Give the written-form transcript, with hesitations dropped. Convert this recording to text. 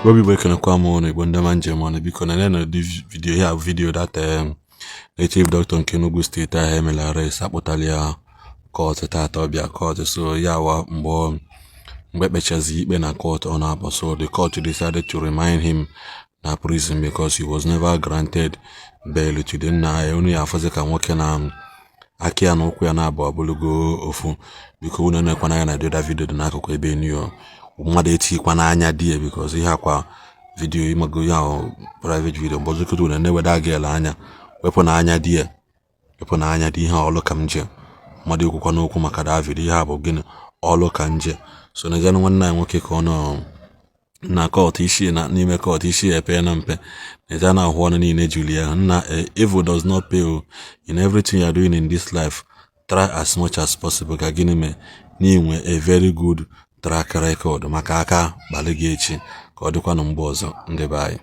Obi Igbo, ekenekwa m ụnụ. Igbo ndị ma njem ọnụ, biko na ụdị video ya, video that native doctor nke Enugu Steeti ahụ emela arrest, akpụtala ya court tata. Ọbịa court, so ya wa mgbe ekpechazi ikpe na court ọ na-abụ. So the court decided to remand him na prison because he was never granted bail today. Nna ya, unu ya afọzi ka nwoke na aka ya na ụkwụ ya na-abụ abụrụgo ofu. Biko, unu enekwana anya na the other video dị n'akụkụ ebe enu mmadụ etikwa n'anya di ya, because ihe akwa video ịmago ya private video. Mgbe ọzọ unu na-eweda gị anya, wepụ na anya di ya, wepụ na anya dị ihe ọlụ ka m je mmadụ ekwukwa n'okwu maka David. Ihe a bụ gịnị? Ọlụ ka nje. So n'ezianụ, nwanne anyị nwoke ka ọ nọ na court, isi na n'ime court, isi epe na mpe n'ezie na ahụ ọnụ niile juli ya. Nna, evil does not pay o. In everything you are doing in this life, try as much as possible ka gịnị mee n'inwe a very good track record, maka aka kpali gị echi. Ka ọ dịkwanụ mgbe ọzọ, ndị be anyị.